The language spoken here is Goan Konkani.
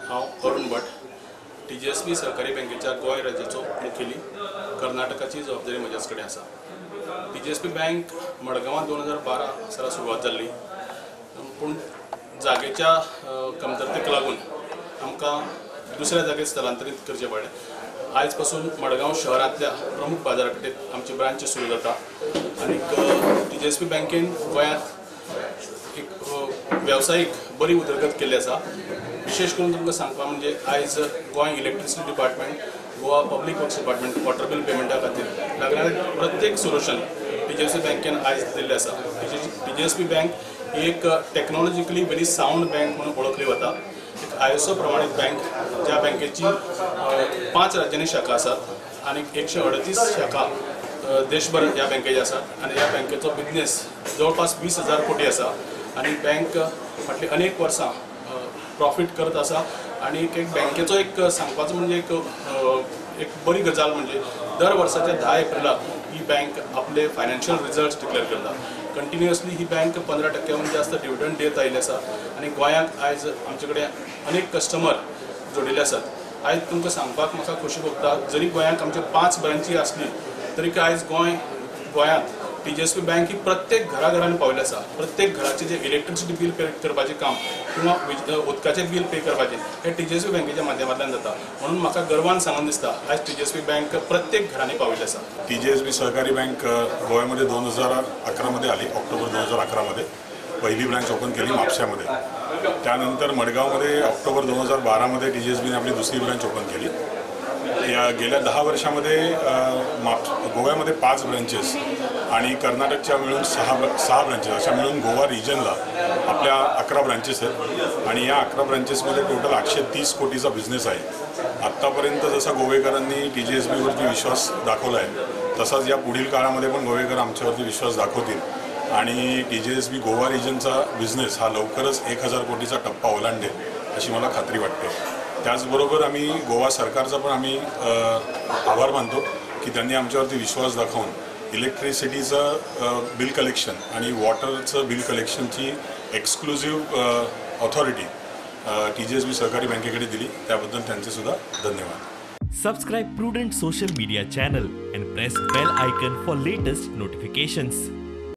हांव अरुण भट, टीजीएसबी सहकारी बँकेच्या गोंय राज्याचो मुखेली. कर्नाटकाची जबाबदारी म्हज्याच कडेन आसा. टीजीएसबी बँक मडगांवां 2012 साला सुरवात जाल्ली, पूण जागेच्या कमतरतेक लागून आमकां दुसऱ्या जागेर स्थलांतरीत करचें पडलें. आयज पासून मडगांव शहरांतल्या प्रमुख बाजारपेठेंत आमची ब्रांच सुरू जाता आनी टीजीएसबी बँकेन गोंयांत एक वेवसायीक बरी उदरगत केल्ली आसा. विशेष करून तुमकां सांगपा म्हणजे आयज Goa electricity department, Goa public works department water bill पेमेंटा खातीर लागणारें प्रत्येक सोल्युशन टीजीएसबी बँकेन आयज दिल्लें आसा. टीजीएसबी बँक ही एक टॅक्नॉलॉजिकली व्हेरी सावंड बँक म्हणून वळखली वता. एक ISO प्रमाणीत बँक, ज्या बँकेची 5 राज्यांनी शाखा आसात आनी 138 शाखा देशभर ह्या बँकेची आसात आनी ह्या बँकेचो बिजनेस जवळपास 20,000 कोटी आसा आनी बँक फाटलीं अनेक वर्सां प्रॉफीट करत आसा. आनी एक बँकेचो एक सांगपाचो म्हणजे एक बरी गजाल म्हणजे दर वर्साच्या 10 एप्रिलाक ही बँक आपले फायनान्शियल रिजल्ट्स डिक्लेअर करता. कंटिन्युअसली ही बँक 15% जास्त डिविडंड देत आयिल्ली आसा आनी गोंयांक आयज आमचे कडेन अनेक कस्टमर जोडिल्ले आसात. आयज तुमकां सांगपाक म्हाका खोशी भोगता, जरी गोंयांक आमचे 5 ब्रांची आसली तरी आयज गोंयांत टीजीएसबी बँक ही प्रत्येक घराघरांनी पाविल्ली आसा. प्रत्येक घराचें जें इलेक्ट्रिसिटी बील पे करपाचें काम किंवा उदकाचें बील पे करपाचें हें टीजीएसबी बँकेच्या माध्यमांतल्यान जाता. म्हणून म्हाका गर्वान सांगून दिसता आयज टीजीएसबी बँक प्रत्येक घरांनी पाविल्ली आसा. टीजीएसबी सहकारी बँक गोव्यामध्ये 2011मध्ये आली. ऑक्टोबर 2011मध्ये पहिली ब्रांच ओपन केली म्हापश्यामध्ये. त्यानंतर मडगावमध्ये ऑक्टोबर 2012मध्ये टीजीएसबीने आपली दुसरी ब्रांच ओपन केली. या गेल्या 10 वर्षामध्ये गोव्यामध्ये 5 ब्रांचेस आणि कर्नाटकच्या मिळून 6 ब्रांचेस अशा मिळून गोवा रिजनला आपल्या 11 ब्रांचेस आहेत आणि या 11 ब्रांचेसमध्ये टोटल 830 कोटीचा बिझनेस आहे. आत्तापर्यंत जसा गोवेकरांनी टीजीएसबीवरती विश्वास दाखवला आहे तसाच या पुढील काळामध्ये पण गोवेकर आमच्यावरती विश्वास दाखवतील आणि टीजीएसबी गोवा रिजनचा बिझनेस हा लवकरच 1000 कोटीचा टप्पा ओलांडेल अशी मला खात्री वाटते. त्याचबरोबर आम्ही गोवा सरकारचा पण आम्ही आभार मानतो की त्यांनी आमच्यावरती विश्वास दाखवून इलेक्ट्रिसिटीचं बिल कलेक्शन आणि वॉटरचं बिल कलेक्शनची एक्सक्लुझिव्ह ऑथॉरिटी टीजीएसबी सहकारी बँकेकडे दिली, त्याबद्दल त्यांचेसुद्धा धन्यवाद. Subscribe Prudent social media channel and press bell icon for latest notifications.